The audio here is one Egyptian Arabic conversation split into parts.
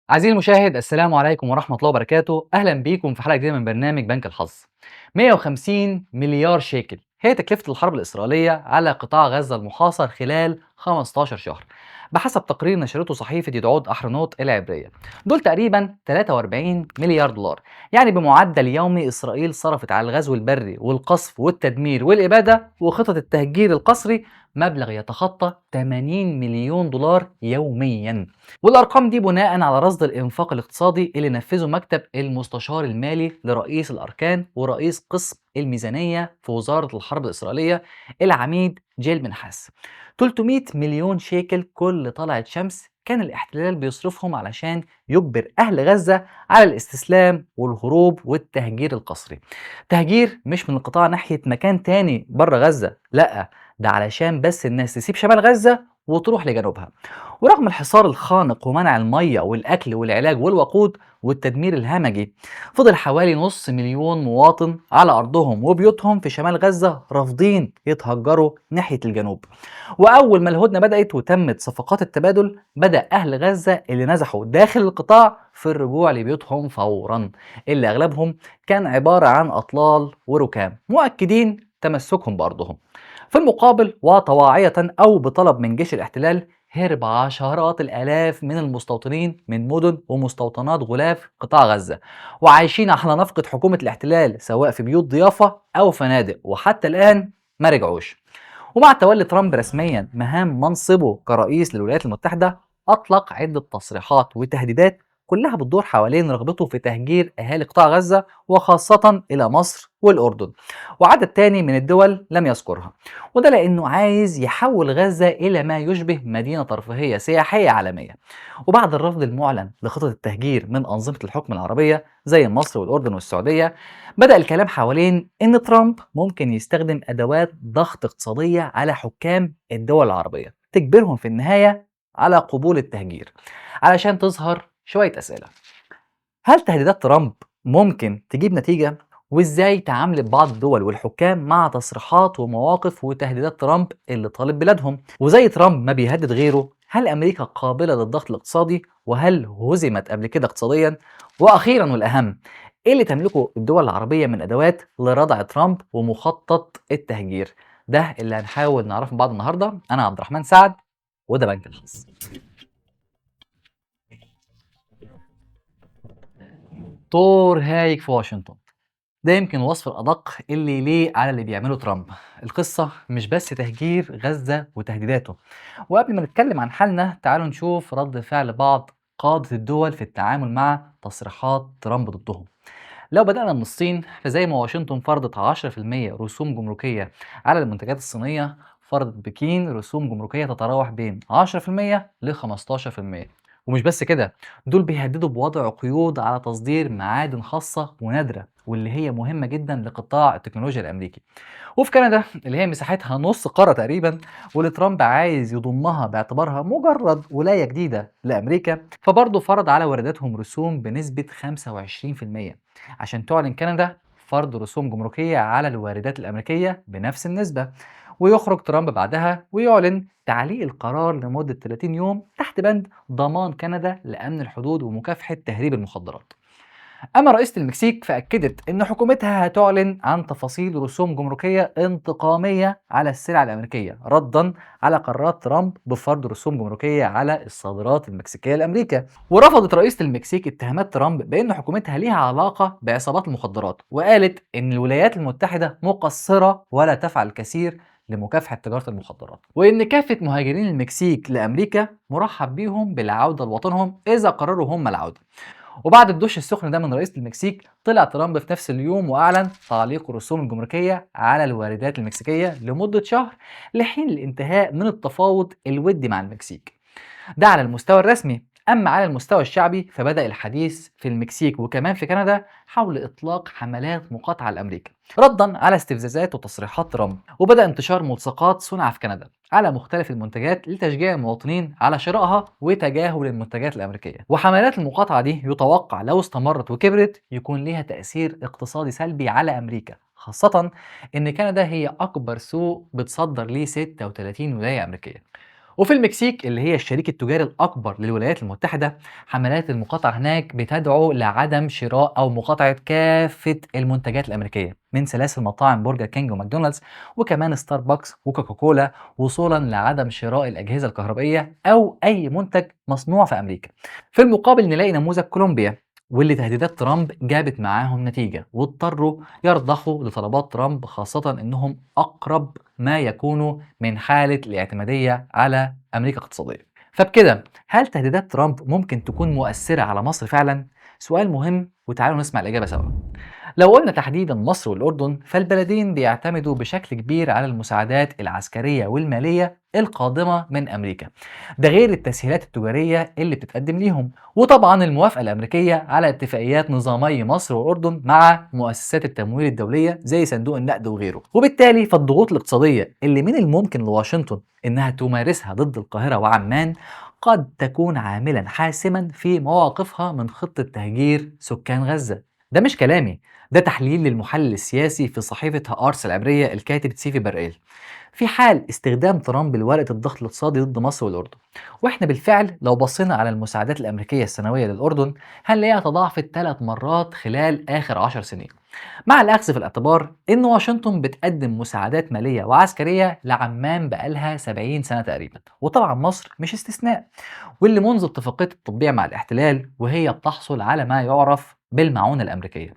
عزيزي المشاهد، السلام عليكم ورحمة الله وبركاته. أهلا بيكم في حلقة جديدة من برنامج بنك الحظ. 150 مليار شيكل هي تكلفة الحرب الإسرائيلية على قطاع غزة المحاصر خلال 15 شهر بحسب تقرير نشرته صحيفة يدعوت أحرونوت العبرية. دول تقريبا 43 مليار دولار، يعني بمعدل يومي إسرائيل صرفت على الغزو البري والقصف والتدمير والإبادة وخطط التهجير القسري مبلغ يتخطى 80 مليون دولار يوميا. والأرقام دي بناء على رصد الإنفاق الاقتصادي اللي نفذه مكتب المستشار المالي لرئيس الأركان ورئيس قسم الميزانية في وزارة الحرب الإسرائيلية العميد جيل منحاس. 300 مليون شيكل كل طلعة شمس كان الاحتلال بيصرفهم علشان يجبر أهل غزة على الاستسلام والهروب والتهجير القسري. تهجير مش من القطاع ناحية مكان تاني بره غزة، لأ ده علشان بس الناس تسيب شمال غزة وتروح لجنوبها. ورغم الحصار الخانق ومنع المية والأكل والعلاج والوقود والتدمير الهمجي، فضل حوالي 500,000 مواطن على أرضهم وبيوتهم في شمال غزة رافضين يتهجروا ناحية الجنوب. وأول ما الهدنة بدأت وتمت صفقات التبادل، بدأ أهل غزة اللي نزحوا داخل القطاع في الرجوع لبيوتهم فورا، اللي أغلبهم كان عبارة عن أطلال وركام، مؤكدين تمسكهم بأرضهم. في المقابل وطواعية أو بطلب من جيش الاحتلال، هرب عشرات الآلاف من المستوطنين من مدن ومستوطنات غلاف قطاع غزة، وعايشين على نفقة حكومة الاحتلال سواء في بيوت ضيافة أو فنادق، وحتى الآن ما رجعوش. ومع تولي ترامب رسميا مهام منصبه كرئيس للولايات المتحدة، أطلق عدة تصريحات وتهديدات كلها بتدور حوالين رغبته في تهجير أهالي قطاع غزة، وخاصة إلى مصر والأردن وعدد تاني من الدول لم يذكرها. وده لأنه عايز يحول غزة إلى ما يشبه مدينة ترفيهية سياحية عالمية. وبعد الرفض المعلن لخطط التهجير من أنظمة الحكم العربية زي مصر والأردن والسعودية، بدأ الكلام حوالين إن ترامب ممكن يستخدم أدوات ضغط اقتصادية على حكام الدول العربية تجبرهم في النهاية على قبول التهجير. علشان تظهر شوية أسئلة: هل تهديدات ترامب ممكن تجيب نتيجة؟ وإزاي تعاملت بعض الدول والحكام مع تصريحات ومواقف وتهديدات ترامب اللي طالب بلادهم؟ وزي ترامب ما بيهدد غيره، هل أمريكا قابلة للضغط الاقتصادي؟ وهل هزمت قبل كده اقتصاديا؟ وأخيرا والأهم، إيه اللي تملكه الدول العربية من أدوات لردع ترامب ومخطط التهجير؟ ده اللي هنحاول نعرفه من بعض النهاردة. أنا عبد الرحمن سعد وده بنك الحظ. طور هايج في واشنطن، ده يمكن الوصف الأدق اللي يليق على اللي بيعمله ترامب. القصة مش بس تهجير غزة وتهديداته. وقبل ما نتكلم عن حالنا، تعالوا نشوف رد فعل بعض قادة الدول في التعامل مع تصريحات ترامب ضدهم. لو بدأنا من الصين، فزي ما واشنطن فرضت 10% رسوم جمركية على المنتجات الصينية، فرضت بكين رسوم جمركية تتراوح بين 10% ل 15%. ومش بس كده، دول بيهددوا بوضع قيود على تصدير معادن خاصة ونادرة واللي هي مهمة جدا لقطاع التكنولوجيا الأمريكي. وفي كندا اللي هي مساحتها نص قارة تقريبا، واللي ترامب عايز يضمها باعتبارها مجرد ولاية جديدة لأمريكا، فبرضه فرض على وارداتهم رسوم بنسبة 25% عشان تعلن كندا فرض رسوم جمركية على الواردات الأمريكية بنفس النسبة. ويخرج ترامب بعدها ويعلن تعليق القرار لمدة 30 يوم تحت بند ضمان كندا لأمن الحدود ومكافحة تهريب المخدرات. أما رئيسة المكسيك فأكدت إن حكومتها هتعلن عن تفاصيل رسوم جمركية انتقامية على السلع الأمريكية ردا على قرارات ترامب بفرض رسوم جمركية على الصادرات المكسيكية لأمريكا. ورفضت رئيسة المكسيك اتهامات ترامب بأن حكومتها ليها علاقة بعصابات المخدرات، وقالت إن الولايات المتحدة مقصرة ولا تفعل الكثير لمكافحة تجارة المخدرات، وإن كافة مهاجرين المكسيك لأمريكا مرحب بيهم بالعودة لوطنهم إذا قرروا هم العودة. وبعد الدش السخن ده من رئيس المكسيك، طلع ترامب في نفس اليوم وأعلن تعليق الرسوم الجمركية على الواردات المكسيكية لمدة شهر لحين الانتهاء من التفاوض الودي مع المكسيك. ده على المستوى الرسمي. أما على المستوى الشعبي فبدأ الحديث في المكسيك وكمان في كندا حول إطلاق حملات مقاطعة لأمريكا ردا على استفزازات وتصريحات ترامب. وبدأ انتشار ملصقات صنع في كندا على مختلف المنتجات لتشجيع المواطنين على شرائها وتجاهل المنتجات الأمريكية. وحملات المقاطعة دي يتوقع لو استمرت وكبرت يكون ليها تأثير اقتصادي سلبي على أمريكا، خاصة إن كندا هي أكبر سوق بتصدر ليه 36 ولاية أمريكية. وفي المكسيك اللي هي الشريك التجاري الأكبر للولايات المتحدة، حملات المقاطعة هناك بتدعو لعدم شراء أو مقاطعة كافة المنتجات الأمريكية من سلاسل مطاعم برجر كينج وماكدونالدز وكمان ستاربكس وكوكاكولا، وصولا لعدم شراء الأجهزة الكهربائية أو أي منتج مصنوع في أمريكا. في المقابل نلاقي نموذج كولومبيا، واللي تهديدات ترامب جابت معاهم نتيجة واضطروا يرضخوا لطلبات ترامب، خاصة إنهم أقرب ما يكونوا من حالة الاعتمادية على أمريكا اقتصاديا. فبكده هل تهديدات ترامب ممكن تكون مؤثرة على مصر فعلا؟ سؤال مهم، وتعالوا نسمع الإجابة سوا. لو قلنا تحديدا مصر والأردن، فالبلدين بيعتمدوا بشكل كبير على المساعدات العسكرية والمالية القادمة من أمريكا، ده غير التسهيلات التجارية اللي بتتقدم ليهم، وطبعا الموافقة الأمريكية على اتفاقيات نظامي مصر والأردن مع مؤسسات التمويل الدولية زي صندوق النقد وغيره. وبالتالي فالضغوط الاقتصادية اللي من الممكن لواشنطن إنها تمارسها ضد القاهرة وعمان قد تكون عاملا حاسما في مواقفها من خطة تهجير سكان غزة. ده مش كلامي، ده تحليل للمحلل السياسي في صحيفة هآرتس العبرية الكاتب تسيفي برقيل في حال استخدام ترامب لورقة الضغط الاقتصادي ضد مصر والأردن. واحنا بالفعل لو بصينا على المساعدات الأمريكية السنوية للأردن هنلاقيها تضاعفت 3 مرات خلال آخر 10 سنين، مع الأخذ في الاعتبار إن واشنطن بتقدم مساعدات مالية وعسكرية لعمان بقالها 70 سنة تقريبا، وطبعا مصر مش استثناء، واللي منذ اتفاقية التطبيع مع الاحتلال وهي بتحصل على ما يعرف بالمعونة الأمريكية.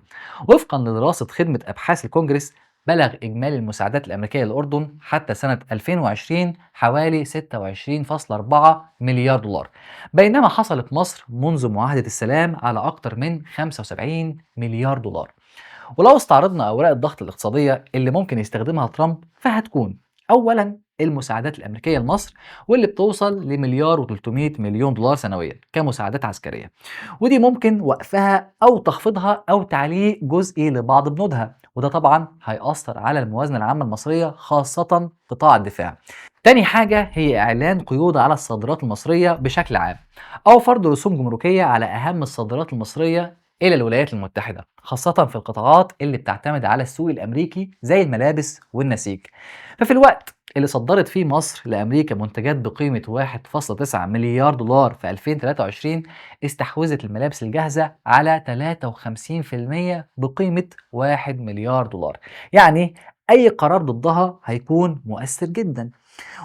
وفقا لدراسة خدمة أبحاث الكونجرس، بلغ إجمالي المساعدات الأمريكية للأردن حتى سنة 2020 حوالي 26.4 مليار دولار، بينما حصلت مصر منذ معاهدة السلام على أكثر من 75 مليار دولار. ولو استعرضنا أوراق الضغط الاقتصادية اللي ممكن يستخدمها ترامب فهتكون أولاً المساعدات الأمريكية لمصر، واللي بتوصل ل1,300,000,000 دولار سنوياً كمساعدات عسكرية، ودي ممكن وقفها أو تخفيضها أو تعليق جزئي لبعض بنودها، وده طبعاً هيأثر على الموازنة العامة المصرية خاصة قطاع الدفاع. تاني حاجة هي إعلان قيود على الصادرات المصرية بشكل عام، أو فرض رسوم جمركية على أهم الصادرات المصرية إلى الولايات المتحدة، خاصة في القطاعات اللي بتعتمد على السوق الأمريكي زي الملابس والنسيج. ففي الوقت اللي صدرت فيه مصر لأمريكا منتجات بقيمة 1.9 مليار دولار في 2023، استحوذت الملابس الجاهزة على 53% بقيمة 1 مليار دولار. يعني أي قرار ضدها هيكون مؤثر جدا.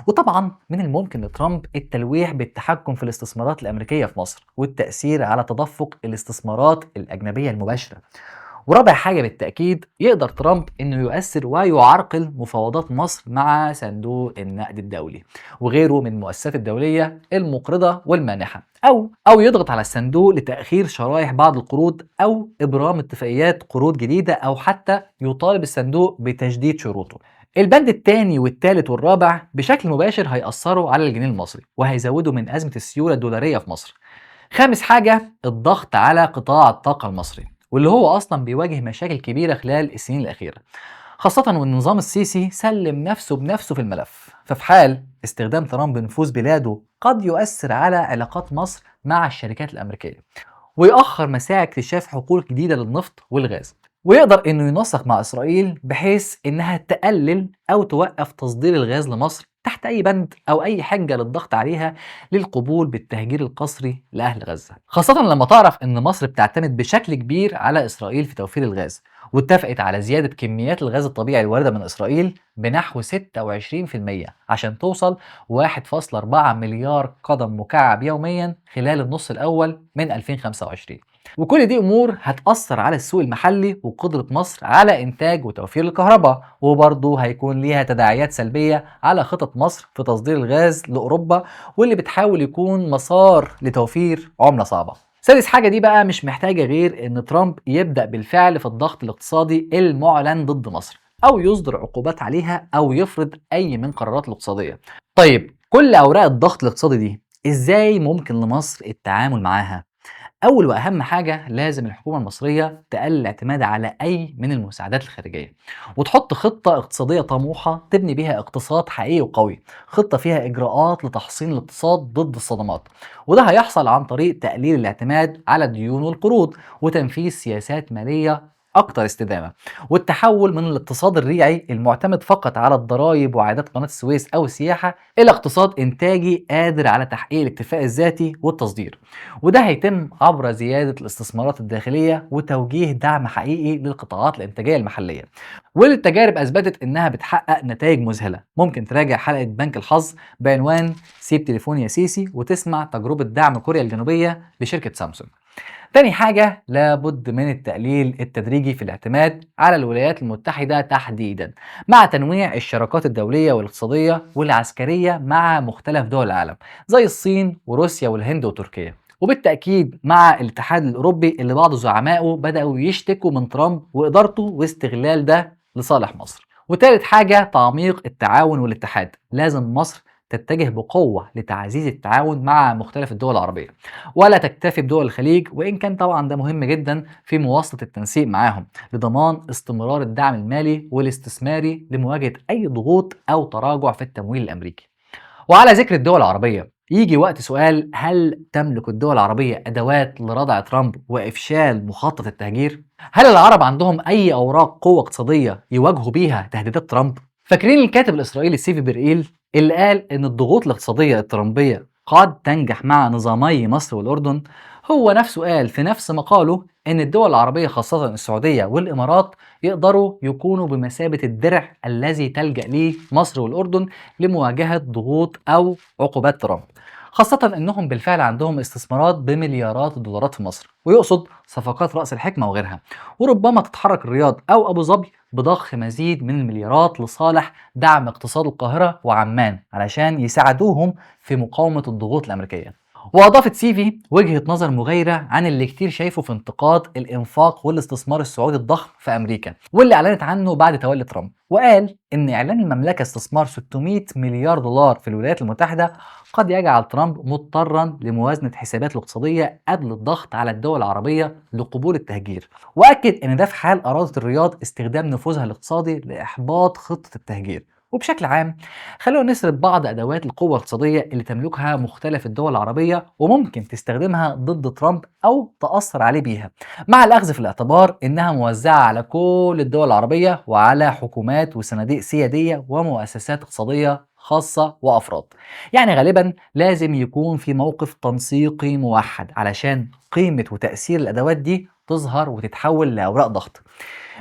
وطبعا من الممكن لترامب التلويح بالتحكم في الاستثمارات الأمريكية في مصر والتأثير على تدفق الاستثمارات الأجنبية المباشرة. ورابع حاجة بالتأكيد يقدر ترامب إنه يؤثر ويعرقل مفاوضات مصر مع صندوق النقد الدولي وغيره من المؤسسات الدولية المقرضة والمانحة، أو يضغط على الصندوق لتأخير شرائح بعض القروض أو إبرام اتفاقيات قروض جديدة، أو حتى يطالب الصندوق بتجديد شروطه. البند الثاني والثالث والرابع بشكل مباشر هيأثروا على الجنيه المصري وهيزودوا من أزمة السيولة الدولارية في مصر. خامس حاجة الضغط على قطاع الطاقة المصري، واللي هو أصلا بيواجه مشاكل كبيرة خلال السنين الأخيرة، خاصة وإن النظام السيسي سلم نفسه بنفسه في الملف. ففي حال استخدام ترامب نفوذ بلاده قد يؤثر على علاقات مصر مع الشركات الأمريكية، ويأخر مساعي اكتشاف حقول جديدة للنفط والغاز، ويقدر إنه ينسق مع إسرائيل بحيث إنها تقلل أو توقف تصدير الغاز لمصر تحت أي بند أو أي حجة للضغط عليها للقبول بالتهجير القسري لأهل غزة، خاصة لما تعرف إن مصر بتعتمد بشكل كبير على إسرائيل في توفير الغاز، واتفقت على زيادة كميات الغاز الطبيعي الواردة من إسرائيل بنحو 26% عشان توصل 1.4 مليار قدم مكعب يوميا خلال النص الأول من 2025. وكل دي أمور هتأثر على السوق المحلي وقدرة مصر على إنتاج وتوفير الكهرباء، وبرضه هيكون ليها تداعيات سلبية على خطط مصر في تصدير الغاز لأوروبا، واللي بتحاول يكون مسار لتوفير عملة صعبة. سادس حاجة دي بقى مش محتاجة غير إن ترامب يبدأ بالفعل في الضغط الاقتصادي المعلن ضد مصر، أو يصدر عقوبات عليها، أو يفرض أي من قراراته الاقتصادية. طيب كل أوراق الضغط الاقتصادي دي إزاي ممكن لمصر التعامل معاها؟ أول وأهم حاجة لازم الحكومة المصرية تقلل الاعتماد على أي من المساعدات الخارجية، وتحط خطة اقتصادية طموحة تبني بيها اقتصاد حقيقي وقوي، خطة فيها إجراءات لتحصين الاقتصاد ضد الصدمات، وده هيحصل عن طريق تقليل الاعتماد على الديون والقروض، وتنفيذ سياسات مالية أكثر استدامة، والتحول من الاقتصاد الريعي المعتمد فقط على الضرائب وعائدات قناة السويس أو السياحة إلى اقتصاد إنتاجي قادر على تحقيق الاكتفاء الذاتي والتصدير. وده هيتم عبر زيادة الاستثمارات الداخلية وتوجيه دعم حقيقي للقطاعات الإنتاجية المحلية، واللي التجارب أثبتت إنها بتحقق نتائج مذهلة. ممكن تراجع حلقة بنك الحظ بعنوان سيب تليفون يا سيسي وتسمع تجربة دعم كوريا الجنوبية لشركة سامسونج. تاني حاجة، لابد من التقليل التدريجي في الاعتماد على الولايات المتحدة تحديدا، مع تنويع الشراكات الدولية والاقتصادية والعسكرية مع مختلف دول العالم زي الصين وروسيا والهند وتركيا، وبالتأكيد مع الاتحاد الأوروبي اللي بعض زعمائه بدأوا يشتكوا من ترامب وإدارته واستغلال ده لصالح مصر. وتالت حاجة، تعميق التعاون والاتحاد. لازم مصر تتجه بقوة لتعزيز التعاون مع مختلف الدول العربية، ولا تكتفي بدول الخليج، وإن كان طبعا ده مهم جدا في مواصلة التنسيق معاهم لضمان استمرار الدعم المالي والاستثماري لمواجهة أي ضغوط أو تراجع في التمويل الأمريكي. وعلى ذكر الدول العربية، يجي وقت سؤال: هل تملك الدول العربية أدوات لردع ترامب وإفشال مخطط التهجير؟ هل العرب عندهم أي أوراق قوة اقتصادية يواجهوا بيها تهديدات ترامب؟ فاكرين الكاتب الإسرائيلي سيفي برئيل اللي قال إن الضغوط الاقتصادية الترامبية قد تنجح مع نظامي مصر والأردن؟ هو نفسه قال في نفس مقاله إن الدول العربية خاصة السعودية والإمارات يقدروا يكونوا بمثابة الدرع الذي تلجأ ليه مصر والأردن لمواجهة ضغوط أو عقوبات ترامب، خاصة إنهم بالفعل عندهم استثمارات بمليارات الدولارات في مصر، ويقصد صفقات رأس الحكمة وغيرها، وربما تتحرك الرياض أو أبو ظبي بضخ مزيد من المليارات لصالح دعم اقتصاد القاهرة وعمان علشان يساعدوهم في مقاومة الضغوط الأمريكية. وأضافت سيفي وجهة نظر مغايرة عن اللي كتير شايفه في انتقاد الإنفاق والاستثمار السعودي الضخم في أمريكا واللي أعلنت عنه بعد تولي ترامب، وقال إن إعلان المملكة استثمار 600 مليار دولار في الولايات المتحدة قد يجعل ترامب مضطرا لموازنة حساباته الاقتصادية قبل الضغط على الدول العربية لقبول التهجير، وأكد إن ده في حال أرادت الرياض استخدام نفوذها الاقتصادي لإحباط خطة التهجير. وبشكل عام خلونا نسرد بعض أدوات القوة الاقتصادية اللي تملكها مختلف الدول العربية وممكن تستخدمها ضد ترامب أو تأثر عليه بيها، مع الأخذ في الاعتبار إنها موزعة على كل الدول العربية وعلى حكومات وصناديق سيادية ومؤسسات اقتصادية خاصة وأفراد. يعني غالبا لازم يكون في موقف تنسيقي موحد علشان قيمة وتأثير الأدوات دي تظهر وتتحول لأوراق ضغط.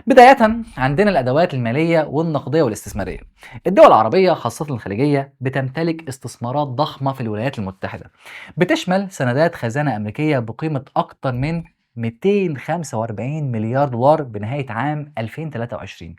بداية عندنا الأدوات المالية والنقدية والاستثمارية. الدول العربية خاصة الخليجية بتمتلك استثمارات ضخمة في الولايات المتحدة، بتشمل سندات خزانة أمريكية بقيمة أكثر من 245 مليار دولار بنهاية عام 2023،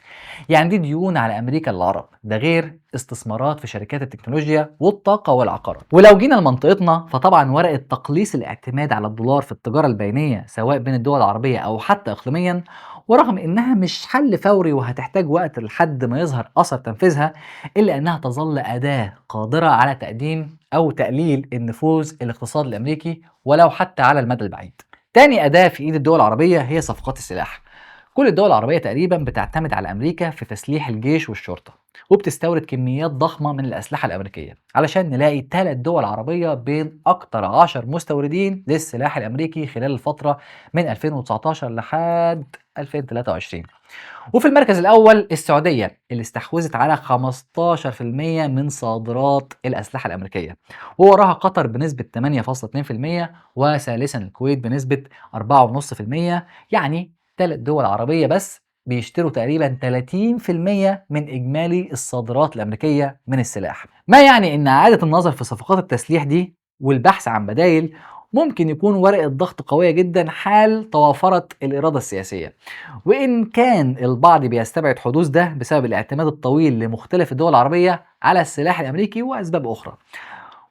يعني دي ديون على أمريكا للعرب، ده غير استثمارات في شركات التكنولوجيا والطاقة والعقارات. ولو جينا لمنطقتنا فطبعا ورقة تقليص الاعتماد على الدولار في التجارة البينية سواء بين الدول العربية أو حتى إقليميا، ورغم إنها مش حل فوري وهتحتاج وقت لحد ما يظهر أثر تنفيذها، إلا أنها تظل أداة قادرة على تقديم أو تقليل النفوذ الاقتصادي الأمريكي ولو حتى على المدى البعيد. تاني أداة في إيد الدول العربية هي صفقات السلاح. كل الدول العربية تقريبا بتعتمد على أمريكا في تسليح الجيش والشرطة، وبتستورد كميات ضخمة من الأسلحة الأمريكية، علشان نلاقي 3 دول عربية بين أكتر 10 مستوردين للسلاح الأمريكي خلال الفترة من 2019 لحد 2023. وفي المركز الأول السعودية اللي استحوذت على 15% من صادرات الأسلحة الأمريكية، ووراها قطر بنسبة 8.2%، وثالثا الكويت بنسبة 4.5%. يعني 3 دول عربية بس بيشتروا تقريبا 30% من إجمالي الصادرات الأمريكية من السلاح. ما يعني إن إعادة النظر في صفقات التسليح دي والبحث عن بدايل ممكن يكون ورقة ضغط قوية جدا حال توافرت الإرادة السياسية، وإن كان البعض بيستبعد حدوث ده بسبب الاعتماد الطويل لمختلف الدول العربية على السلاح الأمريكي وأسباب أخرى.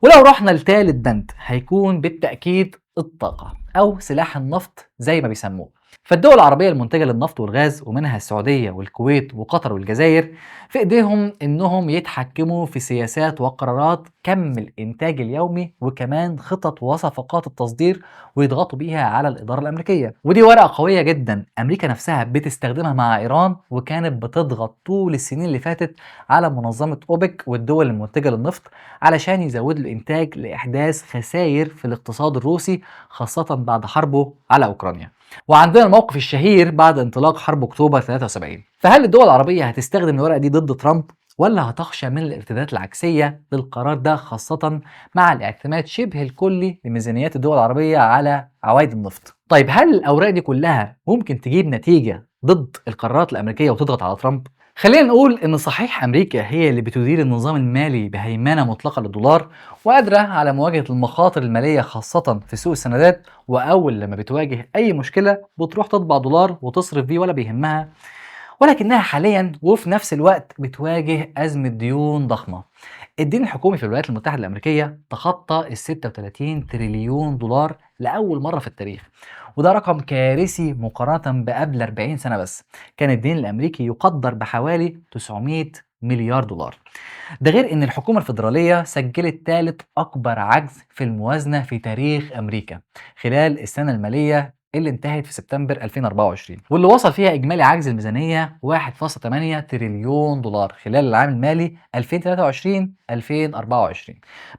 ولو رحنا لثالث بند هيكون بالتأكيد الطاقة أو سلاح النفط زي ما بيسموه. فالدول العربية المنتجة للنفط والغاز ومنها السعودية والكويت وقطر والجزائر في إيديهم إنهم يتحكموا في سياسات وقرارات كم الإنتاج اليومي وكمان خطط وصفقات التصدير ويضغطوا بيها على الإدارة الأمريكية. ودي ورقة قوية جدا أمريكا نفسها بتستخدمها مع إيران، وكانت بتضغط طول السنين اللي فاتت على منظمة أوبك والدول المنتجة للنفط علشان يزودوا الإنتاج لإحداث خسائر في الاقتصاد الروسي خاصة بعد حربه على أوكرانيا. وعندنا الموقف الشهير بعد انطلاق حرب أكتوبر 73. فهل الدول العربية هتستخدم الورقة دي ضد ترامب، ولا هتخشى من الارتدادات العكسية للقرار ده، خاصة مع الاعتماد شبه الكلي لميزانيات الدول العربية على عوائد النفط؟ طيب هل الأوراق دي كلها ممكن تجيب نتيجة ضد القرارات الأمريكية وتضغط على ترامب؟ خلينا نقول إن صحيح أمريكا هي اللي بتدير النظام المالي بهيمنة مطلقة للدولار، وقادرة على مواجهة المخاطر المالية خاصة في سوق السندات، وأول لما بتواجه أي مشكلة بتروح تطبع دولار وتصرف بيه ولا بيهمها، ولكنها حاليا وفي نفس الوقت بتواجه أزمة ديون ضخمة. الدين الحكومي في الولايات المتحدة الأمريكية تخطى ال 36 تريليون دولار لأول مرة في التاريخ، وده رقم كارثي مقارنة بقبل 40 سنة بس كان الدين الأمريكي يقدر بحوالي 900 مليار دولار. ده غير إن الحكومة الفيدرالية سجلت ثالث أكبر عجز في الموازنة في تاريخ أمريكا خلال السنة المالية اللي انتهت في سبتمبر 2024، واللي وصل فيها إجمالي عجز الميزانية 1.8 تريليون دولار خلال العام المالي 2023-2024.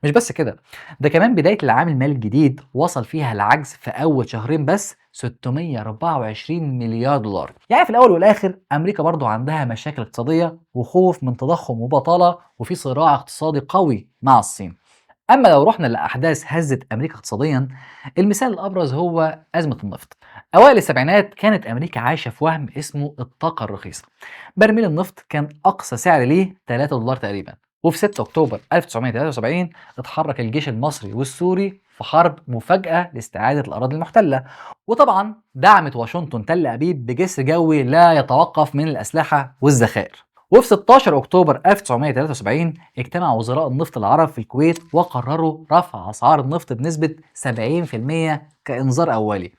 مش بس كده، ده كمان بداية العام المالي الجديد وصل فيها العجز في أول شهرين بس 624 مليار دولار. يعني في الأول والآخر أمريكا برضو عندها مشاكل اقتصادية وخوف من تضخم وبطالة، وفي صراع اقتصادي قوي مع الصين. أما لو رحنا لأحداث هزت أمريكا اقتصاديا، المثال الأبرز هو أزمة النفط. أوائل السبعينات كانت أمريكا عايشة في وهم اسمه الطاقة الرخيصة. برميل النفط كان أقصى سعر ليه 3 دولار تقريبا. وفي 6 أكتوبر 1973 اتحرك الجيش المصري والسوري في حرب مفاجأة لاستعادة الأراضي المحتلة، وطبعا دعمت واشنطن تل أبيب بجسر جوي لا يتوقف من الأسلحة والذخائر. وفي 16 أكتوبر 1973 اجتمع وزراء النفط العرب في الكويت وقرروا رفع أسعار النفط بنسبة 70% كإنذار أولي.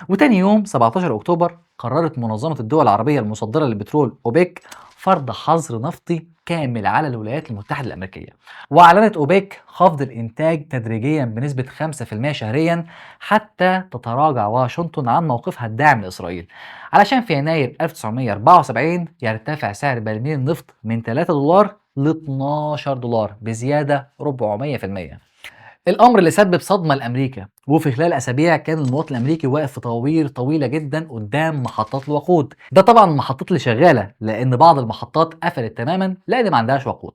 وتاني يوم 17 أكتوبر قررت منظمة الدول العربية المصدرة للبترول أوبك فرض حظر نفطي كامل على الولايات المتحدة الأمريكية. وأعلنت أوبك خفض الإنتاج تدريجيا بنسبة 5% شهريا حتى تتراجع واشنطن عن موقفها الداعم لإسرائيل، علشان في يناير 1974 يرتفع سعر برميل النفط من 3 دولار ل 12 دولار بزيادة 400%. الأمر اللي سبب صدمة لأمريكا، وفي خلال أسابيع كان المواطن الأمريكي واقف في طوابير طويلة جدا قدام محطات الوقود. ده طبعا المحطات اللي شغالة، لأن بعض المحطات قفلت تماما لأن ما عندهاش وقود.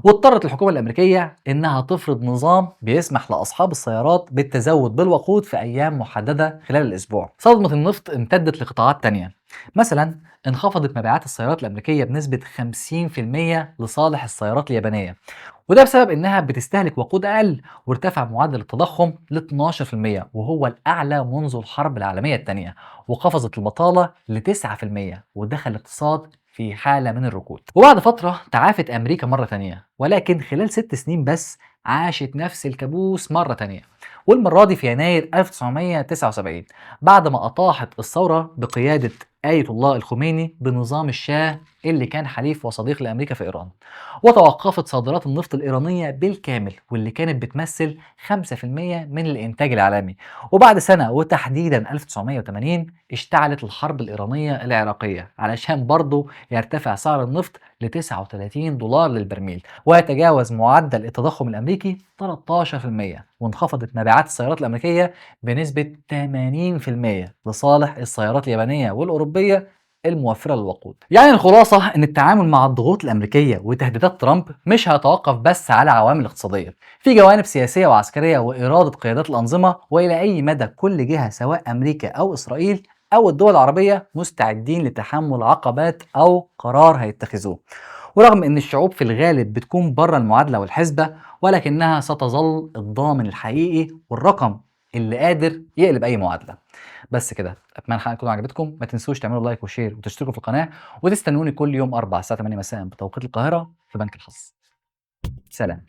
واضطرت الحكومة الأمريكية إنها تفرض نظام بيسمح لأصحاب السيارات بالتزود بالوقود في أيام محددة خلال الأسبوع. صدمة النفط امتدت لقطاعات تانية، مثلا انخفضت مبيعات السيارات الأمريكية بنسبة 50% لصالح السيارات اليابانية، وده بسبب إنها بتستهلك وقود أقل. وارتفع معدل التضخم ل 12% وهو الأعلى منذ الحرب العالمية الثانية، وقفزت البطالة ل 9%، ودخل الاقتصاد في حالة من الركود. وبعد فترة تعافت أمريكا مرة تانية، ولكن خلال 6 سنين بس عاشت نفس الكابوس مرة تانية، والمرة دي في يناير 1979 بعد ما أطاحت الثورة بقيادة آية الله الخميني بنظام الشاه اللي كان حليف وصديق لأمريكا في إيران. وتوقفت صادرات النفط الإيرانية بالكامل، واللي كانت بتمثل 5% من الإنتاج العالمي. وبعد سنة وتحديدا 1980 اشتعلت الحرب الإيرانية العراقية علشان برضو يرتفع سعر النفط ل 39 دولار للبرميل، ويتجاوز معدل التضخم الأمريكي 13%، وانخفضت مبيعات السيارات الأمريكية بنسبة 80% لصالح السيارات اليابانية والأوروبية الموفرة للوقود. يعني الخلاصة ان التعامل مع الضغوط الامريكية وتهديدات ترامب مش هيتوقف بس على عوامل اقتصادية، في جوانب سياسية وعسكرية وإرادة قيادات الأنظمة، وإلى أي مدى كل جهة سواء أمريكا أو إسرائيل أو الدول العربية مستعدين لتحمل عقبات أو قرار هيتخذوه. ورغم ان الشعوب في الغالب بتكون بره المعادلة والحسبة، ولكنها ستظل الضامن الحقيقي والرقم اللي قادر يقلب أي معادلة. بس كده، اتمنى الحلقة تكون عجبتكم. ما تنسوش تعملوا like و share وتشتركوا في القناة، وتستنوني كل يوم 4 الساعة 8 مساء بتوقيت القاهرة في بنك الحظ. سلام.